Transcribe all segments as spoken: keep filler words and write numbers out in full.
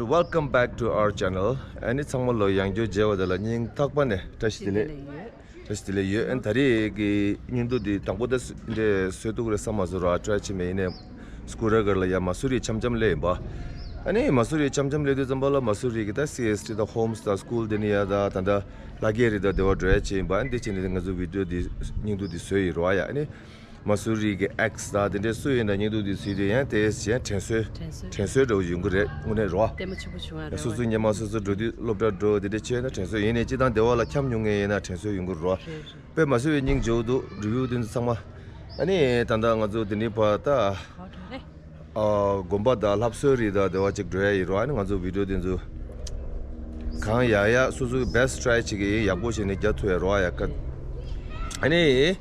Welcome back to our channel. ཨ་ནི་ཚང་མ་ལོ་ཡང་བསྐྱར་མཇལ་བ་དེ་ལ་སྙིང་ཐག་པ་ནས་བཀྲ་ཤིས་བདེ་ལེགས། བཀྲ་ཤིས་བདེ་ལེགས་ཡོད། ཨ་ནི་ད་རེས་ཀྱི་སྙིང་སྡུག་འདི་དང་པོ་ད་སུ་འདྲས་བཟོས་འདུག་རེད་བསམ་མ་སོང་ར། ཊ་རའི་བྱས་མེད། ཡིན་ནའི་སྐུ་ར་གར་ལ་ཡ་མ་སུ་རི་འཆམ་འཆམ་སླེབས་ཡིན་པ། ཨ་ནི་མ་སུ་རི་འཆམ་འཆམ་སླེབས་དུས་ཙམ་པ་ལ་མ་སུ་རི་གི་ད་སི་ཨེས་ཊི་དང་ཧོམ་སི་དང་སི་ཀུལ་དེ་ནི་ཡ་ད་ད་ད་ལ་གེ་རི་དང་དེ་བ་འགྲོ་ཡ་བྱས་ཡིན་པ། ཨ་ནི་འདི་བྱས་ནས་ང་ཚོ་བི་ཌི་ཡོ་འདི་སྙིང་སྡུག་འདི་བཟོས་ཡིན་ར་ཡ། ཨ་ནི། མ་སུ་རི་གི་ཨེག་སི་དང་དེ་འདྲའི་སུ་ཡིན་ན་སྙིང་སྡུག་འདི་ཚུལ་དེ་ཡང་དེ་གཞན་དྲན་གསོའི་དྲན་གསོའི་འདྲ་བོ་ཡོང་གི་རེད་དངོས་གནས་རོ། ལྟད་མོ་ཆེན་པོ་བྱུང་བ་རེད། སོ་སོའི་སྔོན་མ་སོ་སོ་འགྲོ་དུས་སློབ་གྲྭ་འགྲོ་དེ་འདྲ་བྱས་ན་དྲན་གསོ་ཡིན་ནའི་སྤྱི་བཏང་སྡེ་བ་ལ་འཁྱམས་མྱོང་མཁན་ཡིན་ན་དྲན་གསོ་ཡོང་གི་རོ། རེད་རེད། དཔེ་མ་སུ་བའི་སྙིང་རྗེ་པོ་འདུག་རི་བོ་དེ་ཚོ་ཚང་མ། ཨ་ནི་ད་ལྟ་ང་ཚོ་དེ་ནི་ཕ་ད། ཨ་དགོན་པ་དང་ལྷ་གསོལ་རི་དང་དེ་བ་ཅིག་འགྲོ་ཡ་ཡིན་རོ། ཨ་ནི་ང་ཚོ་བི་ཌི་ཡོ་དེ་ཚོ་གང་ཡག་ཡག་སོ་སོའི་བེ་སི་ཊི་ཊ་རའི་བྱེད་ཀྱི་ཡིན། ཡག་པོ་བྱས་ནས་རྒྱག་ཐུབ་ཡ་རོ་ཡ་ཀ་ཨ་ནི།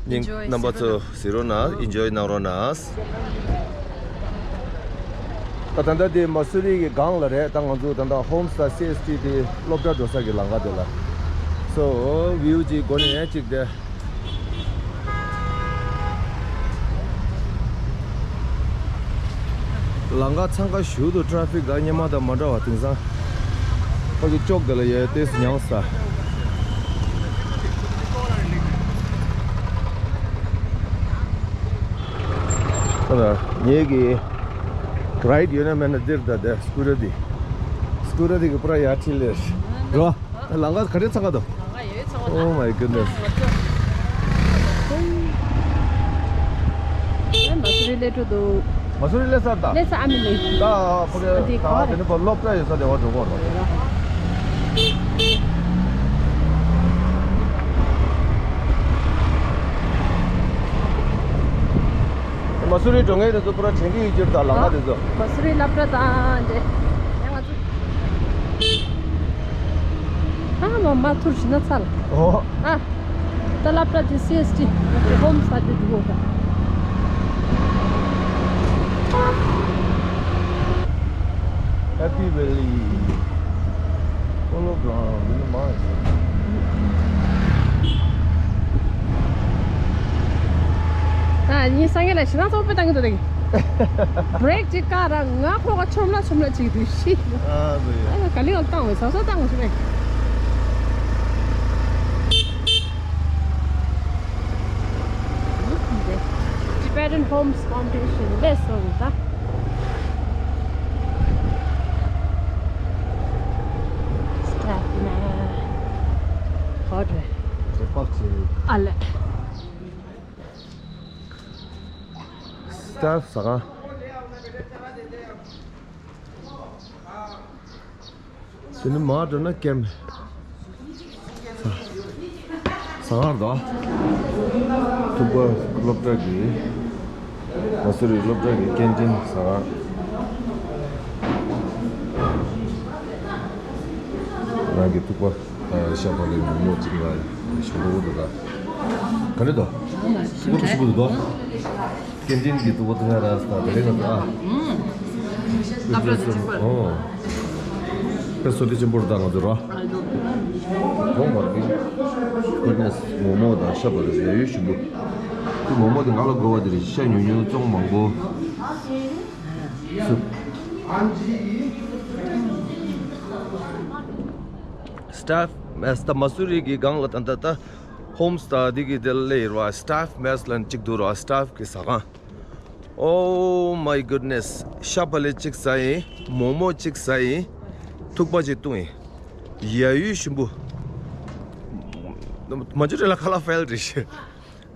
སྙིང་རྣམ་པ་ཚོ་གཟིགས་རོགས་གནང་། ཨེན་ཇོའི་གནང་རོགས་གནང་། ད་ད་ལྟ་དེ་མ་སུ་རི་གི་སྒང་ལ་རེད། ད་ང་ཚོ་ད་ལྟ་ཧོམ་སི་དང་སི་ཨེས་ཊི་དེ་སློབ་གྲྭ་འགྲོ་ས་གི་ལམ་ཁ་དེ་ལ། སོ་བིའུ་ཅིག་སྒོ་ནས་ཡང་ཅིག་དེ། ལམ་ཁ་འཚང་ཁ་ཞུ་འདུག་ཊ་ར་ཕིག་དང་སྔོན་མ་དང་མ་འདྲ་བ། དེང་སང་ཕ་གི་ཅོག་དེ་ལ་ཡོད་ཏེ་ཉང་ས། ངེད་ཀྱི་རའིཌ་ཡོད་ན་མེད་ན་འདིར་ད་དེ་སྐུ་ར་དེ། སྐུ་ར་དེ་གི་པུ་ར་ཡར་ཁྲིད་ལེ་རོ། ལམ་ཁ་ག་འདྲས་འཚང་ཁ་འདུག Oh my goodness. མ་སུ་རི་སླེབས་འགྲོ་འདུག་མ་སུ་རི་སླེབས་ཚར་ད། སླེབས་ཚར་ཨ་མི་ལེ། ད་ཕ་གི་འདི་ད་ག་རེད། དེ་ནི་ཕ་སློབ་གྲྭ་ཡོད་ས་དེ་བ་འགྲོ་གོ་རོ། མ་སུ་རི་འགྲོ་མཁན་དེ་ཚོ་པུ་ར་དྲན་གྱི་ཡོད་ཀྱི་རེད་ད་ལམ་ཁ་དེ་ཚོ། མ་སུ་རི་སློབ་གྲྭ་དང་འདྲ། ཡང་ང་ཚོ། ཨ་མ་མ་ཐུར་ཞིག་ན་ཚར། ཨོ། ཨ། ད་སློབ་གྲྭ་དེ་སི་ཨེས་ཊི། ཧོམ་སི་དེ་འདུག་ག Happy Valley Polo Ground. འདི་ནི་མ་ཡིན། ད་ཉིན་སང་ཉིན་ལ་ཞེ་སྡང་ཚ་པོ་དཔེ་བཏང་གི་འདུག་ད་གི། བྷི་རེག་ཅིག་བཀག་ར་ང་ཁོ་ག་ཆོམ་ལ་ཆོམ་ལ་བྱེད་ཀྱི་འདུག་ཤི། ཨ་ཟེ། ཨ་ག་ལེ་ཡང་བཏང་བས་ཟ་ཟ་བཏང་བ་ཞིག་རེད། Tibetan Homes Foundation ལས་སོང་ད། སྟྲེ་ཕིག་ན་ཧོ་རེད། ཁྱད་པར་ཆེ། ཨ་ལེ། སྟྲེ་ཕིག་ཟ་ཁང་། དེ་ནི་མར་འགྲོ་ན་ཀེམ་ཟ་ཁང་དང་། ཐུག་པ་སློབ་གྲྭ་གི། མ་སུ་རི་སློབ་གྲྭ་གི་ཀེན་ཊིན་ཟ་ཁང་། རང་གི་ཐུག་པ། ཨ། ཤ་བག་ལེབ་མོག་མོག་ཅིག་ལ་ཞིམ་པོ་འདུག་ག་ག་རེ་འདུག་ཐུག་པ་ཞིམ་པོ་འདུག་ཀེན་ཊིན་གྱི་ཐུག་པ་ཐུག་ཡ་རག་སོང་། ད་རེས་ང་ཚོ་ཨ། ཨུམ། སློབ་གྲྭ་གི་ཕྱུག་པོ། ཨོ། དཔེ་བསོད་བདེ་ཆེན་པོ་རེད་ད་ང་ཚོ་ར། གོང་མ་གི་ཀུན་ནས་མོག་མོག་དང་ཤ་བག་ལེབ་ཡ་ཡོད་ཞིམ་པོ། ཁོ་མོག་མོག་དེ་ང་ལ་དགོས་པ་དེ་རེད། ཤ་ཉུང་ཉུང་བཙོང་མང་པོ། སུབ། སྟྲེ་ཕིག་མེ་སི་ད་མ་སུ་རི་གི་སྒང་ལ་ད་ད་ད། ཧོམ་སི་དང་འདི་གི་དེ་ལ་ཡོད་ར། སྟྲེ་ཕིག་མེ་སི་ལབ་ནས་གཅིག་འདུག་ར། སྟྲེ་ཕིག་གི་ཟ་ཁང་། Oh my goodness. ཤ་བག་ལེབ་གཅིག་ཟ་ཡིན། མོག་མོག་གཅིག་ཟ་ཡིན། ཐུག་པ་གཅིག་བཏུང་ཡིན། ཡ་ཡུས་ཞིམ་པོ། མ་འཇུ་རེ་ལ་ཁ་ལག་ཕེལ་རེད་ཤི།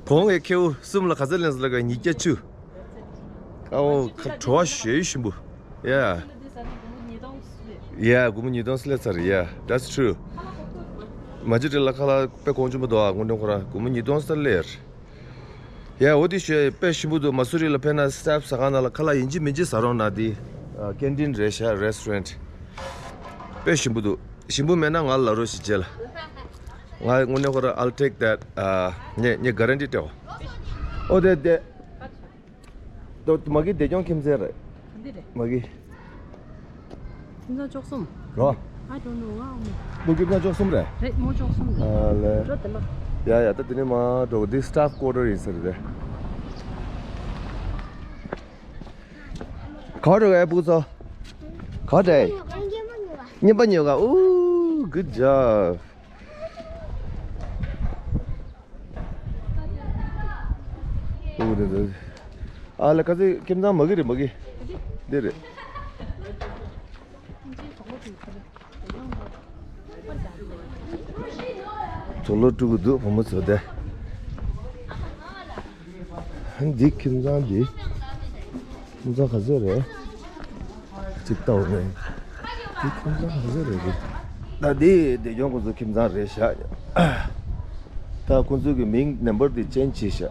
གོང་གི་ཁེའུ་གསུམ་ལ་ག་ཚོད་ལེན་ཟེར་ལ་ག་ཉིས་བརྒྱ་བཅུ། ཨོ་ཁ་བྲོ་བ་ཞེ་ཡུས་ཞིམ་པོ། Yeah. Yeah, སྒོར་མོ་ཉིས་སྟོང་སླེབས་ཚར། Yeah, that's true. མ་འཇུ་རེ་ལ་ཁ་ལག་དཔེ་གོང་ཆེན་པོ་འདུག་ཨ། དངོས་གནས་ཁོ་རང་སྒོར་མོ་ཉིས་སྟོང་སླེབས། ཡ་འོ་དེ་ཞོ་དཔེ་ཞིམ་པོ་འདུག་མ་སུ་རི་ལ་ཕེབས་ན་སྟྲེ་ཕིག་ཟ་ཁང་ནང་ལ་ཁ་ལག་ཡིན་གཅིག་མིན་གཅིག་ཟ་རོགས་གནང་། དེ་ཀེན་ཊིན་རེད་ཤག་རེ་སི་ཊོ་རན་ཊི། དཔེ་ཞིམ་པོ་འདུག་ཞིམ་པོ་མེད་ན་ང་ལ་ལབ་རོགས་ཞེས་བྱས་ལ། ང་དངོས་གནས་ཁོ་ར། I'll take that. ཨ། ངས་ངས་གྷ་རན་ཊི་སྤྲད་འོ། ཨོ་དེ་དེ། དོ་མ་གི་བདེ་སྐྱོང་ཁྱིམ་ཚང་རེད། འདི་རེད། མ་གི། ཁྱིམ་ཚང་བཅུ་གསུམ། རོ། I don't know. ང་ཨ་མ། ཁྱིམ་ཚང་བཅུ་གསུམ་རེད། རེད་མོ། བཅུ་གསུམ་རེད། ཨ་ལེ། འགྲོ་དེ་མ། ཡ་ཡ། ད་དེ་ནས་མར་འགྲོ་གི། འདི་སྟཱཕ་ཀོ་ཊར་ཡིན་ས་རེད་དེ། ག་པར་འགྲོ་གི་ཨེ་ཕྲུ་གུ་ཚོ། Hot day. རྔན་པ་ཉོ་ག། Ooh, good job. ཨོ་རེད་རེད། ཨ་ལ་ཁ་ཚེ་ཁྱིམ་ཚང་མ་གི་རེད། མ་གི་འདི་རེད། དུག་ལོག་དཀྲུག་གི་འདུག་བུ་མོ་ཚོ་དེ། འདི་ཁྱིམ་ཚང་འདི། ཁྱིམ་ཚང་ག་ཚོད་རེད། གཅིག་ལྟ་བ་མེད། འདི་ཁྱིམ་ཚང་ག་ཚོད་རེད་འདི། ད་འདི་སྡེ་སྐྱོང་ཁོང་ཚོ་ཁྱིམ་ཚང་རེད་ཤག་ད་ཁོང་ཚོ་གི་མིང་ནམ་བར་འདི་ཅེན་ཇི་བྱས་ཤག་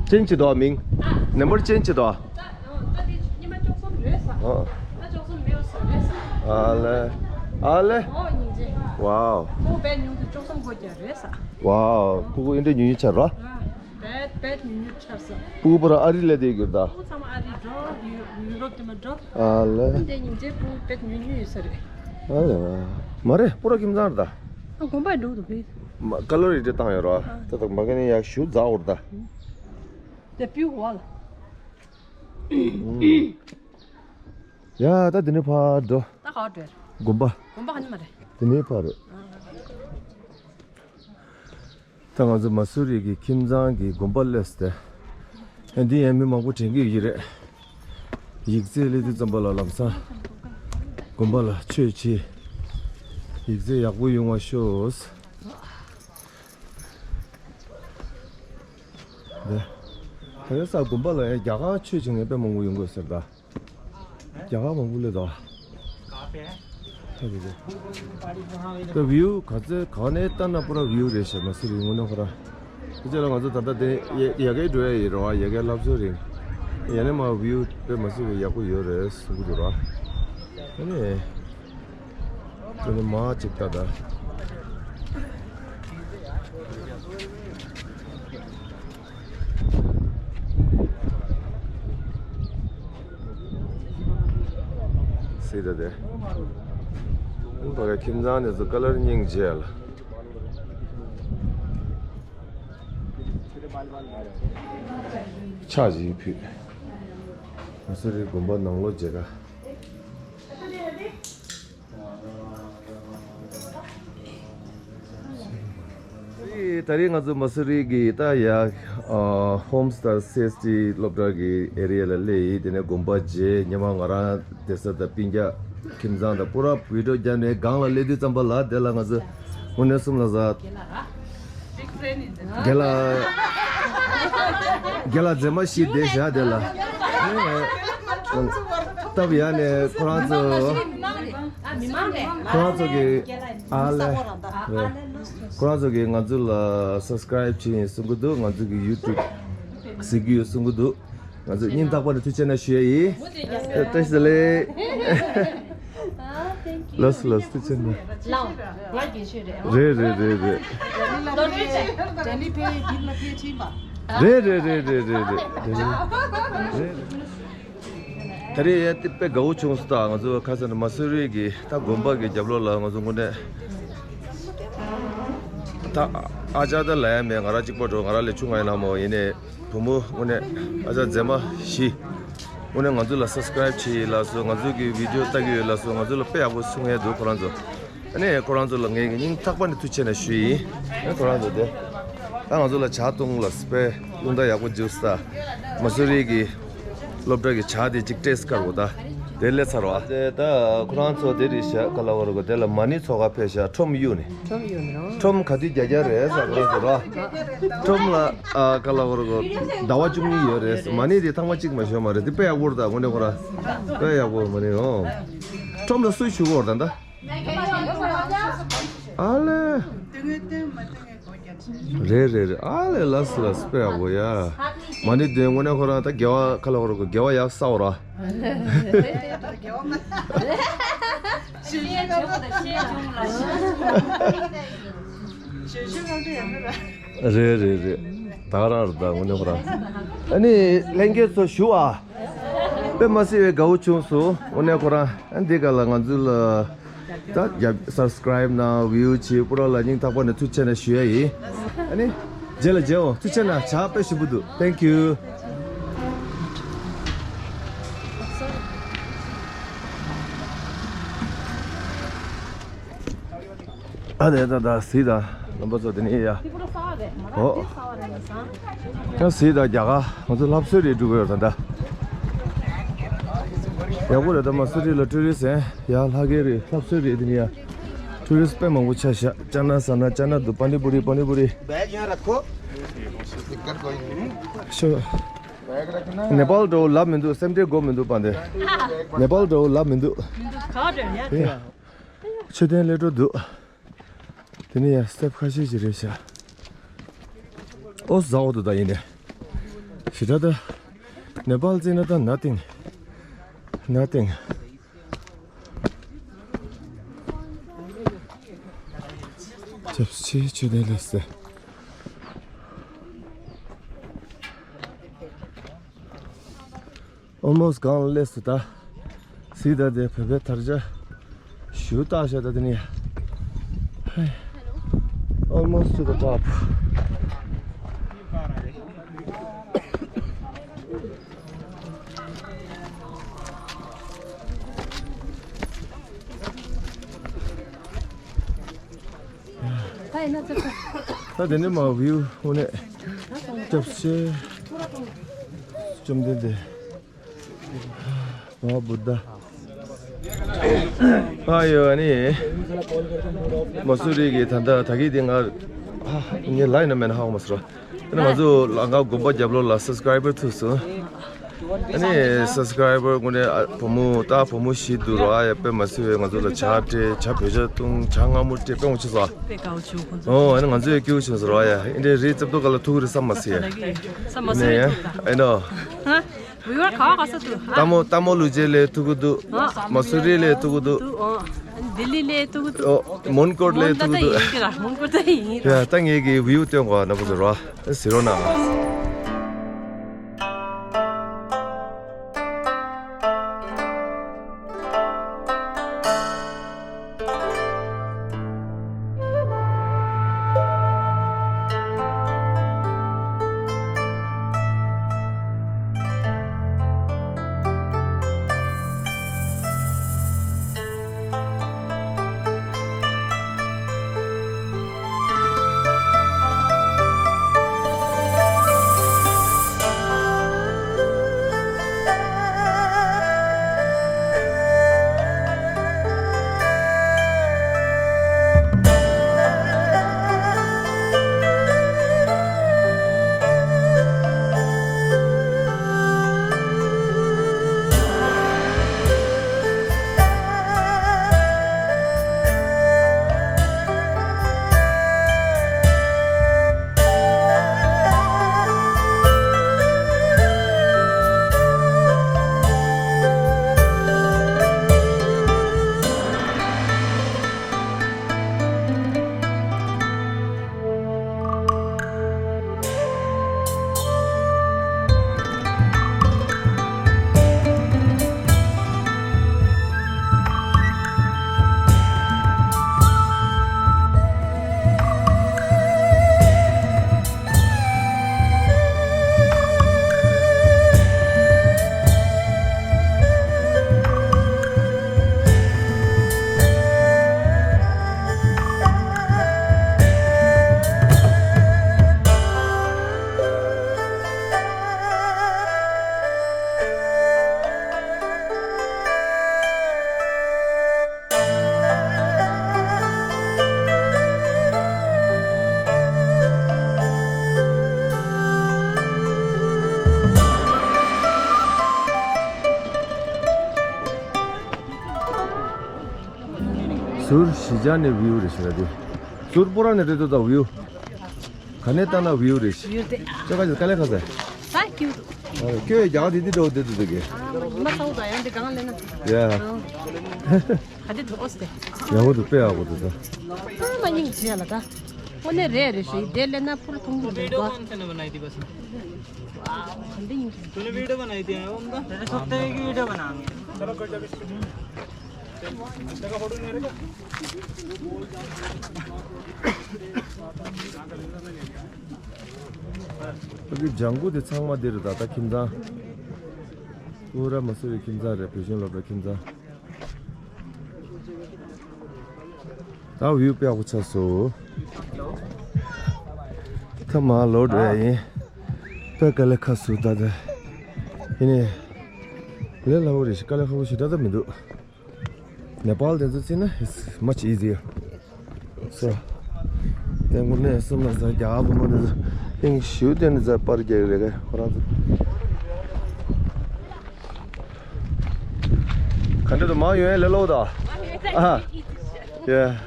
ཅེན་ཇི་དོ་མིང་། ནམ་བར་ཅེན་ཇི་དོ། ཨ་ལེ། ཨ་ལེ། ཝའོ། ཝའོ། ཁུ་ཁུ་ཨེ་འདྲ་ཉུང་ཉུང་ཆགས་རོ། ཨ། བེད་བེད་ཉུང་ཉུང་ཆགས་སོང་། སྤུ་གུ་པར་ཨ་རི་ལས་དེ་གྱུར་ད། སྤུ་གུ་ཚང་མ་ཨ་རི་འགྲོ། ཡུ་ཡུ་རོབ་དེ་མ་འགྲོ། ཨ་ལེ། འདི་སྙིང་རྗེ་སྤུ་གུ་བེད་ཉུང་ཉུང་ཡོད་ས་རེད། ཨ་ལེ། མ་རེད། སྤུ་ར་ཁྱིམ་ཚང་རེད་ད། ཨ་དགོན་པར་འགྲོ་འདུག་བེད། མ་ཀ་ལོ་རི་དེ་བཏང་ཡོད་རོ། ཨ། ད་ད་མ་ག་ནས་ཡག་ཞུ་རྫ་འོར་ད། དེ་སྤུ་གུ་བ་ལ། ཡ་ད་དེ་ནས་ཕར་འགྲོ། ད་ག་བ་འགྲོ། དགོན་པ། དགོན་པ་ག་ནས་མ་རེད། དེ་ནས་ཕར་རེད། ཨ། ད་ང་ཚོ་མ་སུ་རི་གི་ཁྱིམ་ཚང་གི་དགོན་པ་སླེབས་ཏེ། ཨ་འདི་ཡང་མི་མང་པོ་དྲན་གྱི་ཡོད་རེད། ཡིག་ཚད་སླེབས་དུས་ཙམ་པ་ལ་ལམ་སང་དགོན་པ་ལ་ཆོས་བྱེད། ཡིག་ཚད་ཡག་པོ་ཡོང་བ་ཤོག་འདི། ད་ཡོད་ས་དགོན་པ་ལ་ཡང་རྒྱ་གར་ཆོས་བྱེད་མཁན་དཔེ་མང་པོ་ཡོང་གི་ཡོད་ཟེར་ད། རྒྱ་གར་མང་པོ་སླེབས་འདུག་ཨ། ཧ་གི་རེད། ད་བིའུ་ག་ཚོད་ག་ནས་ལྟ་ན་པུ་ར་བིའུ་རེད་ཤག་མ་སུ་རི་དངོས་གནས་ཁོ་ར། དེ་ཚོ་ལ་ང་ཚོ་ད་ལྟ་དེ་ཡ་ཡ་གའི་འགྲོ་ཡ་ཡིན་རོ། ཡ་གའི་ལྷ་བཟོ་རིང་། ཡ་ནས་མ་བིའུ་དཔེ་མ་སྲིད་པའི་ཡག་པོ་ཡོད་རེད་གསུང་གི་འདུག་ར། ཨ་ནི། དེ་ནི་མ་ཅིག་ལྟ་ད། སྲིད་ད་དེ། ཨང་། ཕ་གི་ཁྱིམ་ཚང་ནས་ཚོ་ཀ་ལར་སྙིང་རྗེ་ལ། ཕྱག་ཅིག་ཕུལ། མ་སུ་རི་དགོན་པ་ནང་ལོགས་མཇལ་ཁ། ད་རེས་ང་ཚོ་མ་སུ་རི་གི་ད་ཡ་ཨ་ཧོམ་སི་ཊར་སི་ཨེས་ཊི་སློབ་གྲྭ་གི་ཨེ་རི་ཡ་ལ་སླེབས་ཡིན། དེ་ནས་དགོན་པ་མཇལ། སྔོན་མ་ང་རང་བསྡད་ས་དང་སྤུན་ཀྱག་ཁྱིམ་ཚང་དང་པུ་ར་བི་ཌི་ཡོ་བརྒྱབ་ནས་སྒང་ལ་སླེབས་དུས་ཙམ་པ་ལ་དེ་ལ་ང་ཚོ་དངོས་གནས་གསུམ་ལ་ཟ། རྒན་ལགས། རྒན་ལགས་མཛེས་མ་ཞིག་བསྡད་བཞག་དེ་ལ། སྟབས་ཡག་ནས་ཁོ་རང་ཚོ། ཁོ་རང་ཚོ་གི་ཨ་ལས། ཁོ་རང་ཚོ་གི་ང་ཚོ་ལ་སབ་སི་ཀ་རེབ་བྱེད་ཡིན་གསུང་གི་འདུག་ང་ཚོ་གི་ཡུ་ཊུབ་གཟིགས་ཀྱི་ཡོད་གསུང་གི་འདུག་ང་ཚོ་སྙིང་ཐག་པ་ནས་ཐུགས་རྗེ་ཆེ་གནང་ཞུ་ཡ་ཡིན། བཀྲ་ཤིས་བདེ་ལེགས། ལགས་སོ་ལགས་སོ། ཐུགས་རྗེ་ཆེ་གནང་། ལགས། ང་རྒན་ཤོས་རེད། རེད་རེད་རེད་རེད། ལོ་རྒྱུས་བྱས། ཌེ་ལི་ཕེ་ཡི་ཌིབ་ལ་ཕེ་ཕྱིན་པ། རེད་རེད་རེད། ད་རེས་ཡ་དེ་དཔེ་དགའ་བོ་བྱུང་སོང་། ད་ང་ཚོ་ཁ་སང་མ་སུ་རི་གི་ད་དགོན་པ་གི་རྒྱབ་ལོགས་ལ་ང་ཚོ་དངོས་གནས་ད་ཨ་ཅག་ད་ལབ་ཡ་མེད། ང་རང་གཅིག་པ་འགྲོ། ང་རང་ལས་ཆུང་ང་ཡིན་ན་མོ་ཡིན་ནས། བུ་མོ་དངོས་གནས་ཨ་ཅག་མཛེས་མ་བཞི། དངོས་གནས་ང་ཚོ་ལ་སབ་སི་ཀ་རེབ་བྱེད་ཡིན་ལབ་སོང་། ང་ཚོ་གི་བི་ཌི་ཡོ་ལྟ་གི་ཡོད་ལབ་སོང་། ང་ཚོ་ལ་དཔེ་ཡག་པོ་གསུང་ཡ་འདུག་ཁོ་རང་ཚོ། ཨ་ནི་ཁོ་རང་ཚོ་ལ་ངའི་སྙིང་ཐག་པ་ནས་ཐུགས་རྗེ་ཆེ་གནང་ཞུ་ཡིན། ཨ་ནི་ཁོ་རང་ཚོ་དེ་ད་ང་ཚོ་ལ་ཇ་བཏུང་ལ་དཔེ་རླུང་རྟ་ཡག་པོ་འཇུ་ས། མ་སུ་རི་གི་སློབ་གྲྭ་གི་ཇ་དེ་གཅིག་ཊེ་སི་ཊི་དཀར་པོ་ད་དེ་སླེབས་ཚར་བ། དེ་ད་ཁོ་རང་ཚོ་དེ་རེད་ཤག་ག་ལ་བར་གོ་དེ་ལ་མ་ཎི་ཚོགས་ཁ་ཕེབས་ཤག་ཁྲོམ་གཡུག་ནས། ཁྲོམ་གཡུག་ནས་རོ། ཁྲོམ་ག་དུས་རྒྱག་རྒྱག་རེད་ཟེར་ཁོ་རང་ཚོ་རོ། ཁྲོམ་ལ་ཨ་ག་ལ་བར་གོ་ཟླ་བ་བཅུ་གཉིས་ཡོད་རེད། མ་ཎི་དེ་ཐེངས་མ་གཅིག་མ་ཞུས་མ་རེད། དེ་དཔེ་ཡག་པོ་རེད། ད་དངོས་གནས་ཁོ་རང་དཔེ་ཡག་པོ་མ་ཎི་ཨོ། ཁྲོམ་ལ་སུ་ཞུ་གོ་རེད་ད། ཨ་ལེ། རེད་རེད་རེད། ཨ་ལེ་ལགས་སོ་ལགས་སོ། དཔེ་ཡག་པོ་ཡ། མ་ཎི་དེ་དངོས་གནས་ཁོ་རང་ད་དགེ་བ་ག་ལ་བར་གོ་དགེ་བ་ཡག་བསགས་ར། རེད་རེད་རེད། ད་ག་རང་རེད་ད་དངོས་གནས་ཁོ་རང་། ཨ་ནི་ལྷན་རྒྱས་ཚོ་ཞུ་ཨ། དཔེ་མ་སྲིད་པའི་དགའ་བོ་བྱུང་སོང་དངོས་གནས་ཁོ་རང་། ཨ་འདི་ག་ལ་ང་ཚོ་ལ་ད་རྒྱབ་སབ་སི་ཀ་རེབ་གནང་བིའུ་བྱེད་པུ་ར་ལ་སྙིང་ཐག་པ་ནས་ཐུགས་རྗེ་ཆེ་གནང་ཞུ་ཡ་ཡིན། ཨ་ནི་རྗེས་ལ་མཇལ་འོང་། ཐུགས་རྗེ་ཆེ་གནང་། ཇ་དཔེ་ཞིམ་པོ་འདུག Thank you། ཨ་ནེ་ད་ད་གཟིགས་དང་རྣམ་པ་ཚོ། དེ་ནས་ཡ། ཨོ། ཡང་གཟིགས་དང་རྒྱ་གར་ང་ཚོ་ལྷ་གསོལ་རེ་འགྲོ་གི་ཡོད་ད་ད། ཡག་པོ་རེད་ད། མ་སུ་རི་ལ་ཊུ་རི་སི་ཡང་ལྷ་སྐལ་རེད། ལྷ་གསོལ་རེད། དེ་ནས་ཡ། ཊུ་རི་སི་དཔེ་མང་པོ་ཆགས་ཤག་ཅ་ན་ཟ་ན་ཅ་ན་འདུག་པ་ནི་པུ་རི། པ་ནི་པུ་རི། बैग यहाँ रखो। दिक्कत कोई नहीं। ཤོ། बैग रखना। ནེ་པཱལ་འགྲོ་ལབ་མི་འདུག་སེམས་ཁྲལ་དགོས་མི་འདུག་པ་འདི། ནེ་པཱལ་འགྲོ་ལབ་མི་འདུག་ག་པར་འགྲོ་ཡ། མཆོད་རྟེན་སླེབས་འགྲོ་འདུག་དེ་ནས་ཡ་སི་ཊེབ་ཁ་ཤས་ཤིག་རེད་ཤག་ཨོ་ཟ་འོ་དུ་ད་ཡིན་ནས། ཞེ་དྲག་ད། ནེ་པཱལ་བརྩིས་ན་ད་nothing nothing། ཆབ་ཆེ་ཆོས་ལྡན་ལས་སེ། Almost གང་སླེབས་སོང་ད། གཟིགས་དང་དེ་བོད་པའི་དར་ཆ་ཞུ་བཏགས་ཤག་ད་དེ་ནས། Almost to the top. ད་དེ་ནས་མར་བིའུ་དངོས་གནས་སྐྱབས་ཆེ། བཅོམ་ལྡན་འདས། བ་བུདྡྷ། ཨ་ཡོ། ཨ་ནི་མ་སུ་རི་གི་ད་ལྟ་ད་གི་དེ་ང་ངའི་ལ་ཡིན་ན་མེད་ན་ཧ་གོ་མ་སོང་། ཨ་ནི་ང་ཚོ་ལ་ང་དགོན་པ་རྒྱབ་ལོགས་ལ་སབ་སི་ཀ་རའི་བར་ཐུག་སོང་། ཨ་ནི་སབ་སི་ཀ་རའི་བར་དངོས་གནས་ཨ་བུ་མོ་ད་བུ་མོ་བཞི་འདུག་ར། ཨ་ཡ་དཔེ་མ་སྲིད་པའི་ང་ཚོ་ལ་ཇ་སྤྲད། ཇ་བོད་ཇ་བཏུང་། ཇ་མངར་མོ་སྤྲད། དཔེ་མ་སྲིད་པ། ཨོ་ཨ་ནི་ང་ཚོ་ཡ་སྐྱིད་པོ་བྱུང་སོང་ར། ཨ་ཡ་ཨིན་དྲའི་རི་རྩེབ་ཏོ་ག་ལ་ཐུག་གི་རེད་བསམ་མ་སོང་ཡ། ཨ་ནི་ཡ་ཨ་ནོ། ཧ། བི་ཡུ་ཨར་ག་བ་ག་ས་འདུག་ཨ། ཏ་མོ་ཏ་མོ་ལུ་ཇེ་ལས་ཐུག་གི་འདུག་ཨ། མ་སུ་རི་ལས་ཐུག་གི་འདུག་འདུག་ཨ། ལྡི་ལི་ལས་ཐུག་གི་འདུག་ཨོ། མོན་གྷོ་ལས་ཐུག་གི་འདུག་མོན་གྷོ་ད་ཡིན་གི་ར། མོན་གྷོ་ད་ཡིན་ར། ཡ་ད་ངེད་ཀྱི་བི་ཡུ་སྟོན་གོ་ན་པོ་ཟེར་རོ། ཟེར་རོ་ན། ཟུར་གཞིས་ཆགས་ནས་བིའུ་རེད་ཤག་ལ་དེ། ཟུར་སྤོ་ར་ནས་རེད་འདུག་ད་བིའུ། ག་ནས་ལྟ་ན་བིའུ་རེད་ཤག་བིའུ་དེ། ཅོ་ག་ཅིག་དཀའ་ལས་ཁག་ཟེར། ད་སྐྱིད་འདུག་ཁྱོད་རྒྱ་གར་དེ་དེ་འགྲོ་བསྡད་འདུག་དེ་གི། ཨ་མ་ཡིན་མ་ཚ་བོ་ད་ཡང་དེ་གང་ལེན་ན། ཡ། ཨ། ག་དེ་འགྲོ་ཨོ་སྟེ། ཡག་པོ་འདུག་དཔེ་ཡག་པོ་འདུག་ད། ཨ་མ་སྙིང་རྗེ་ལ་ད། དངོས་གནས་རེད་རེད་ཤི་དེ་ལེན་ན་ཕུལ་ཐུང་གི་འདུག་ད། वीडियो कौन सी ने बनाई थी बस? हाँ, ठंडी ही थी। तूने वीडियो बनाई थी, हम तो सोचते हैं कि वीडियो बनाएंगे। चलो, कोई जगह, जगह फोटो नहीं रहेगा। ཨ་ཀི་ལྗང་གུ་དེ་ཚང་མ་འདི་རེད་ད། ད་ཁྱིམ་ཚང་། ཨུ་ར་མ་སུ་རི་ཁྱིམ་ཚང་རེད། བོད་ཤིང་སློབ་གྲྭ་ཁྱིམ་ཚང་། ད་བིའུ་དཔེ་ཡག་པོ་ཆགས་སོང་། ད་མར་ལོག་འགྲོ་ཡ་ཡིན། དཔེ་དཀའ་ལས་ཁག་སོང་ད་ལྟ། ཡིན་ནའི་ལས་སླ་པོ་རེད། དཀའ་ལས་ཁག་པོ་ཞེ་དྲག་ད་མི་འདུག་ནེ་པཱལ་དེ་ཚོ་བརྩིས་ན་it's much easier. So དེ་དངོས་གནས་སེམས་ལ་ཟ་རྒྱ་ལ་མ་དེ་ཚོ་ཨིན་ཞུ་དེ་ནི་ཟ་པར་རྒྱག་རེད་ག་ཁོ་རང་ཚོ། ག་འདྲ་འདུག་མར་ཡོང་ཡ་ལས་སླ་པོ་ད། ཨ། Yeah.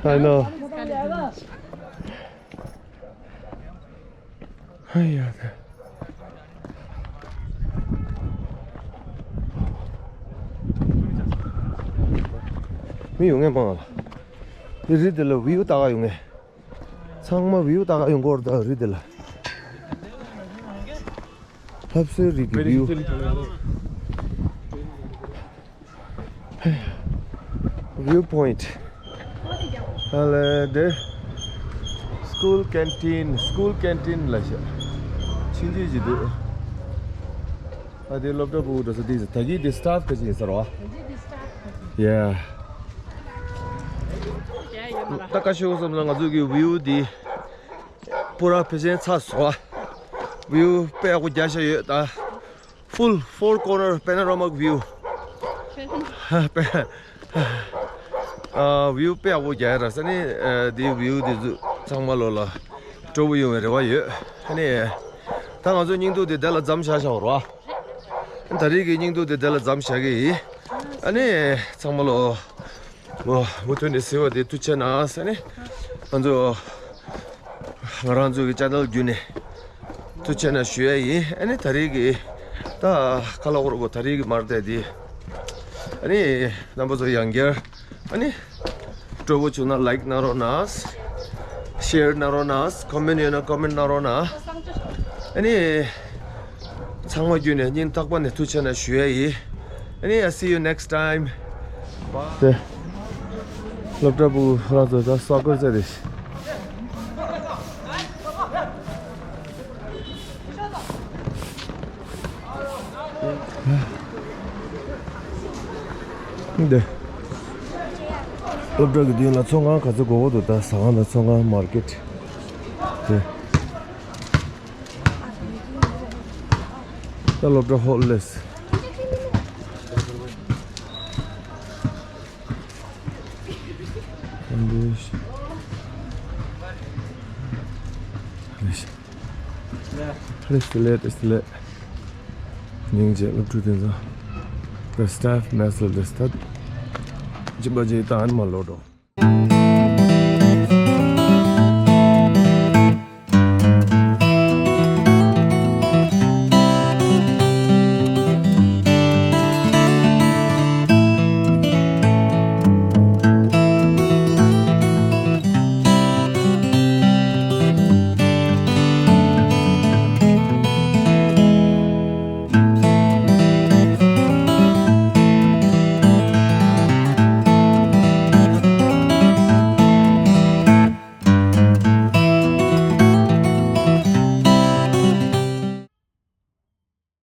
I know. ཧ་ཡ་ད། མི་ཡོང་ངེས་མང་ལ། དེ་རི་དེ་ལ་བིའུ་ལྟ་ག་ཡོང་ངེས། ཚང་མ་བིའུ་ལྟ་ག་ཡོང་གོ་ར་ད་རི་དེ་ལ། ལྷ་སའི་རི་གི་བིའུ། View point. ཨ་ལེ་དེ། School canteen, school canteen ལ་ཤ། ཕྱིན་ཆད་ཅིག་འདུག་ཨ་དེ་སློབ་གྲྭ་ཕྲུ་གུ་འགྲོ་ས་དེ་ད་གི་དེ་སི་ཊཱཕ་ག་ཅིག་ཡིན་ས་རེད་བ། Yeah. ད་ཀ་ཤོ་བསམ་ན་ང་ཚོ་གི་བིའུ་དེ། པུ་ར་ཕལ་ཆེར་ཚར་སོང་ཨ། བིའུ་དཔེ་ཡག་པོ་རྒྱག་བཞག་ཡོད་ད། Full four corner panoramic view. ཨ་བིའུ་དཔེ་ཡག་པོ་རྒྱག་ཡ་ར་ས་ནི་ཨ་དེའི་བིའུ་དེ་ཚོ་ཚང་མ་ལོ་ལ་སྤྲོ་པོ་ཡོང་བའི་རེ་བ་ཡོད། ཨ་ནི་ད་ང་ཚོ་སྙིང་སྡུག་དེ་དེ་ལ་མཚམས་བཞག་བཞག་རོ། ད་རེས་ཀྱི་སྙིང་སྡུག་དེ་དེ་ལ་མཚམས་བཞག་གི་ཡིན། ཨ་ནི་ཚང་མ་ལོ། མུ་མཐུད་ནས་གཟིགས་པ་དེ་ཐུགས་རྗེ་གནང་ཟེར་ནས། ང་ཚོ་ང་རང་ཚོ་གི་ཅེ་ནལ་བརྒྱུད་ནས་ཐུགས་རྗེ་གནང་ཞུ་ཡ་ཡིན། ཨ་ནི་ད་རེས་ཀྱི་ད་ཁ་ལག་འོར་གོ་ད་རེས་ཀྱི་མར་བལྟས་དེ། ཨ་ནི་རྣམ་པ་ཚོ་ཡང་བསྐྱར་ཨ་ནི་སྤྲོ་པོ་བྱུང་ན་ལའིཀ་གནང་རོགས་གནང་། ཤེར་གནང་རོགས་གནང་། ཀོ་མེན་ཡོད་ན་ཀོ་མེན་གནང་རོགས་གནང་། ཨ་ནི། ཚང་མ་བརྒྱུད་ནས་སྙིང་ཐག་པ་ནས་ཐུགས་རྗེ་གནང་ཞུ་ཡ་ཡིན། ཨ་ནི། I see you next time. དེ། སློབ་གྲྭ་ཕྲུ་གུ་ཁོ་རང་ཚོ་ད་སོ་ཀར་རྩེད་རེད། འདི། སློབ་གྲྭ་གི་མདུན་ལ་ཚོང་ཁང་ག་ཚོད་དགོས་འདུག་ད་ཟ་ཁང་དང་ཚོང་ཁང་མར་ཀེཊ། དེ། ད་སློབ་གྲྭ་ཧོལ་ལས། ལེས་ལེས་ལེས། སྙིང་རྗེ་སློབ་ཕྲུག་དེ་ཚོ། The staff mess of the stud. ཇི་མ་ཇི་ལྟར་མ་ལོག་འགྲོ།